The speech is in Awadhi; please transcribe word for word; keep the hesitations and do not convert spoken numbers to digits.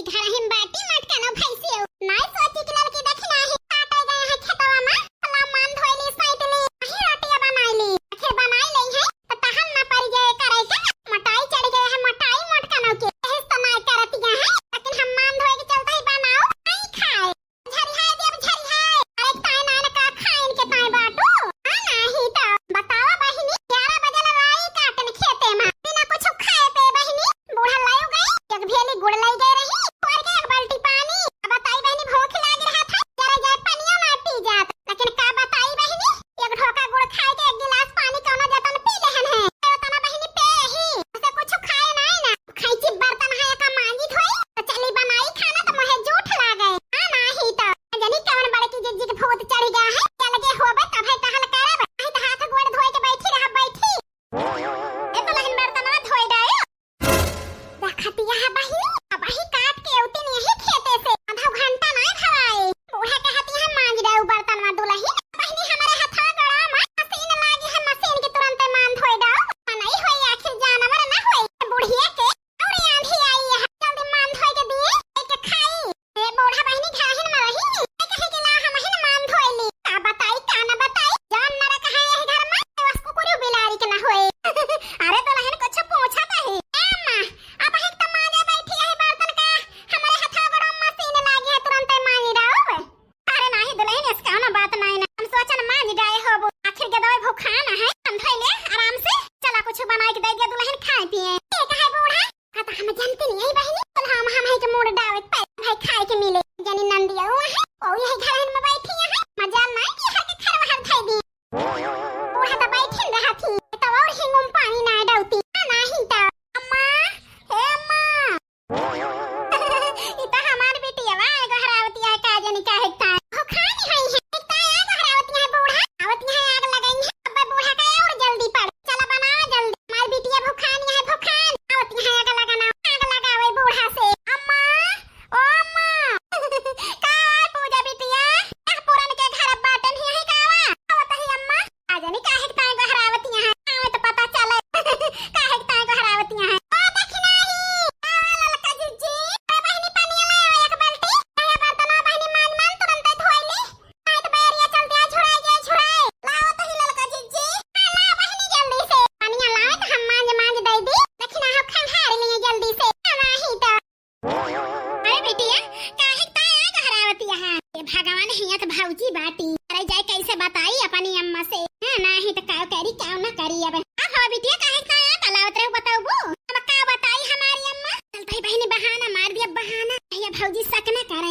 घरहिन बाटी मटकनो भैंसियो। नाई सोची कि ललकी दखिना ही काटे गए हैं खेतवा मा। ला मान धोइली, सैतली, अही रोटिया बनाइली। आखिर बनाई लई है, त तहन न परि गए करे के। मोटाई चढ़ि गए है, मोटाई मटकनो के। एहिस त नाई करतिया है, लेकिन हम मान धोए के चलते ही बनाओ, नहीं खाए। झरिहाए देब, झरिहाए। अरे, ताई नाई न का खाइन के ताई बाटू? हाँ, नाही त। बतावा बहिनी, ग्यारह बजे ला राई काटन खेते मा। बिना कुछ खाए पे बहिनी, बूढ़ा लायो गई। एक भेली गुड़ लाई गए रही, और के एक बाल्टी पानी। अब बताई बहिनी, भूख लाग रहा था, जरा जाए पनिया ना पी जात। लेकिन का बताई बहिनी, एक ढोका गुड़ खाए के एक गिलास पानी कौनो जतन पी लेहन है। तो तना बहिनी पे ही, उसे कुछ खाए नाई ना। खैची बर्तन है का मांजी धोई, तो चली बनाई खाना तो मुहे जूठ लागे। हाँ, नाही तो। जनी कौन बड़की जिज्जी के भूत चढ़ गया है। अलगे होबे तभे टहल करब। नहीं तो हाथ गोड़ धोए के बैठी रह बैठी। ए दुलहिन बर्तनवा धोए डायो। देखतिया है बहिनी, अबही काट के उतिन यही खेते से। आधा घंटा नाई भराए। बूढ़ा कहतिया है मांज डायो बर्तनवा दुलहिन। बहिनी हमरे हथवा गोड़वा मा मशीन लागी है, मशीन के तुरंते मान धोए डायो। नहीं होई आखिर जानवर ना होई। बुढ़िया के और आंधी आई है, जल्दी मान धोए के दिए, एक खाई। ए बूढ़ा बहिनी घरहिन में रही, ए कहे के ला हमहिन मान धोए ली। का बताई, का न बताई, जौन नरक है यही घर में, बस कुकुर बिलारी के न होए। अरे दुलहिन कुछ पूछत है। ए अम्मा, अबही त मांजे बैठी है बर्तन का, हमरे हथवा गोड़वा मशीन लागी है, तुरंते मांजी डाउब। अरे नाही दुलहिन, ऐसे कौनो बात नाही ना। हम सोचन मांज डाए होबो। आखिर गदवे भुखान है। हम धोई ले आराम से। चला कुछ बनाए के दे दिया दुलहिन खाए पिए। ठीक है बूढ़ा। हाँ तो हम जानते नहीं है बहिनी। चल हम, हम है के मूड़ डावे पे भाई खाए के मिले। जनी नंदिया वो है। ओ यही घर में बैठी है। मजा नहीं कि हर के खरवा हर धई दी। बूढ़ा तो बैठिन रहा थी। तो और हिंगुम पानी ना डाउती। हाँ, नाही तो। अम्मा, हे अम्मा। ई त हमार बिटिया बा, एगो हरावतिया का जनी काहे का। हो खानी हई है, एक त आग हरावतिया है बूढ़ा, आवतिया है आग लगाई है, अब बूढ़ा का और जल्दी पड़। चला बनावा जल्दी, हमार बिटिया भुखानी है, भुखान, आवतिया है आग लगाना, आग लगावे बूढ़ा से। अम्मा, ओ अम्मा, का है पूजा बिटिया, का पुरन के घर बाटन ही है का बा? आवत ही अम्मा। आ जानी काहे के ताई गोहरावतिया है, आवे तो पता चले। काहे के ताई गोहरावतिया है। ओ दखिनाही, आवा ललका जिज्जी, ओ बहिनी पनिया ले आवा एक बाल्टी। आया बर्तन ओ बहिनी मांज मांज तुरंते धोई ली। नहीं तो बैरिया चलते आ झुराई गया झुराई। लावा तो ही ललका जिज्जी। हाँ, ला बहिनी जल्दी से। पनिया लावे तो हम मांज मांज दे दी। दखिना हो खंघार लिए जल्दी से। आवा ही तो। अरे बिटिया, काहे ताई आग हरावतिया है? ए भगवान, हियाँ त भौजी बाटी। अरे जाए कैसे बताई अपनी अम्मा से? हाँ, नाही त का करी, का ना करी अब। अब हो बिटिया, काहे ताई आग हरावत रहे बताउबू? अब का बताई हमारी अम्मा? चल भाई बहिनी बहाना मार दिया, बहाना। भैया भौजी शक न करे।